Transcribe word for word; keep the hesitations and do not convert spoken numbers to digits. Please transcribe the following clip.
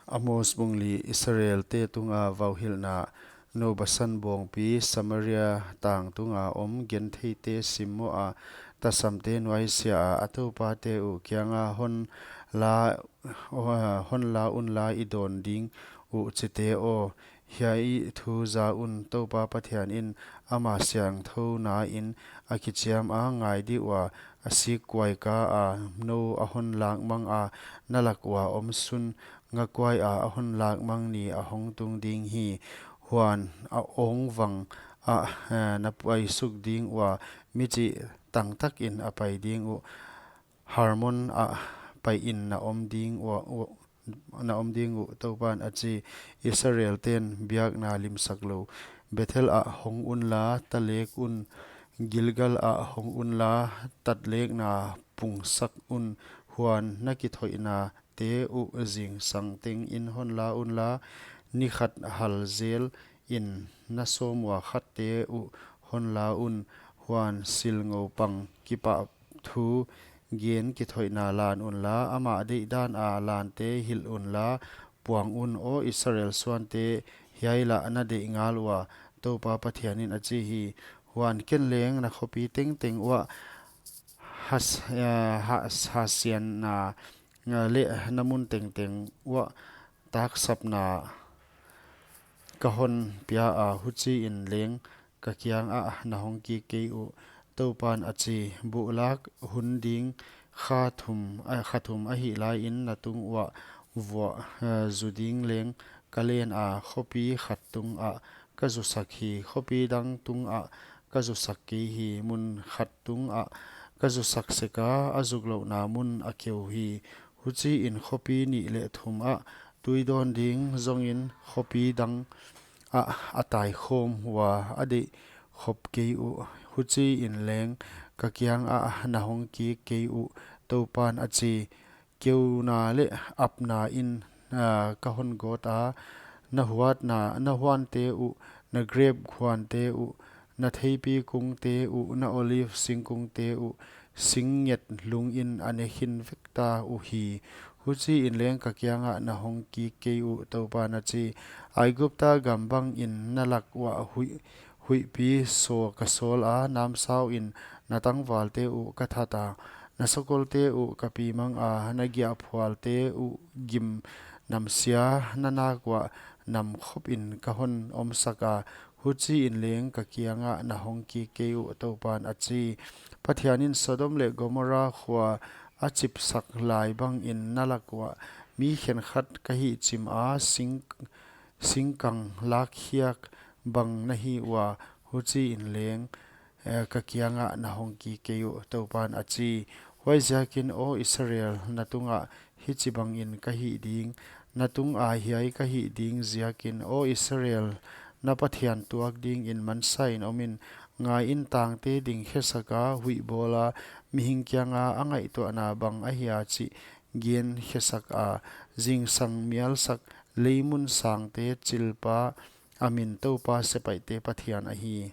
Amos bung li. Israelte tunga vauhilhna. Nou Basan bawngpi, Samaria tang tunga om gentheite simmoh a, tasamte nuaisiah a, a toupate uh kianga hon la, hon la unla i dawn ding uh chite aw. Hiai thu za un, Toupa Pathian in ama siangthouna in a kichiam a, ngai dih ua, a sik kuaika a, nou a hon lak mang a, na lak ua om sun ngakuai a, a hon lak mang ni a hong tung ding hi. Huan a ong vang ah, eh, na paisuk ding ua, mi chih tangtak in a pai ding uh. Hermon ah pai in na om ding ua, ua, na om ding uh, Toupan a chi. Israelten biakna limsak lou. Bethel ah hong unla, ta lek un, Gilgal ah hong unla, tatlekna pungsak un, huan na kithoihnate uh zingsang tengin hon la unla, ni khat hal zel in na sawm ua khatte uh hon la un, huan silngou pang kipah thu gen kithoihna lan unla, amah deihdan a lante hilh unla, puang un. Aw Israel suante, hiai lah na deih ngal ua, Toupa Pathian in a chi hi. Huan ken leng na khopi tengteng uah has-, eh, has-, hasianna, eh, leh na mun tengteng uah taksapna ka hon pia a, huchiin leng ka kiangah na hong kik kei uh, Toupan a chi. Buhlak hun ding kha thum, eh, kha thum ahih laiin na tung uah vuah, eh, zu ding leng ka len a, khopi khat tungah ka zusak hi, khopi dang tungah ka zusak kei hi, mun khat tungah ka zusak sek a, a zuklouhna mun a keu hi. Huchiin khopi nih leh thum ah tui dawn ding zongin khopi dang ah a taikhawm ua, a deih khop kei uh, huchiin leng ka kiangah na hong kik kei uh, Toupan a chi. Keuna leh apna in, ah, ka hon gawt a, na huatna, na huante uh, na grep huante uh, na theipi kungte uh, na olive singkungte uh, sing nget lungin a ne khin vek ta uhi. Huchiin leng ka kiangah na hong kik kei uh, Toupan a chi. Aigupta gam bangin na lak uah huih, huihpi saw ka sawl a, namsauin na tangvalte uh ka that a, na sakolte uh ka pi mang a, na giahphualte uh gim namsia na nak uah nam khopin ka hon omsak a, huchiin leng ka kiangah na hong kik kei uh, Toupan a chi. Pathian in Sodom leh Gomorrah khua a chipsak lai bangin na lak uah mi khenkhat ka hihchim a, sing, singkang lakkhiak bang na hi ua, huchiin leng, eh, ka kiangah na hong kik kei uh, Toupan a chi. Huaiziakin, aw Israel, na tungah hichibangin ka hih ding, na tunga hiai ka hih ding ziakin, aw Israel, na Pathian tuak dingin mansain om in. Ngaiin, tangte ding khesak a, huih bawl a, mihing kianga a ngaihtuahna bang ahia chih gen khesak a, zingsang mialsak, leimun sangte chilpa, a min Toupa sepaihte Pathian ahi.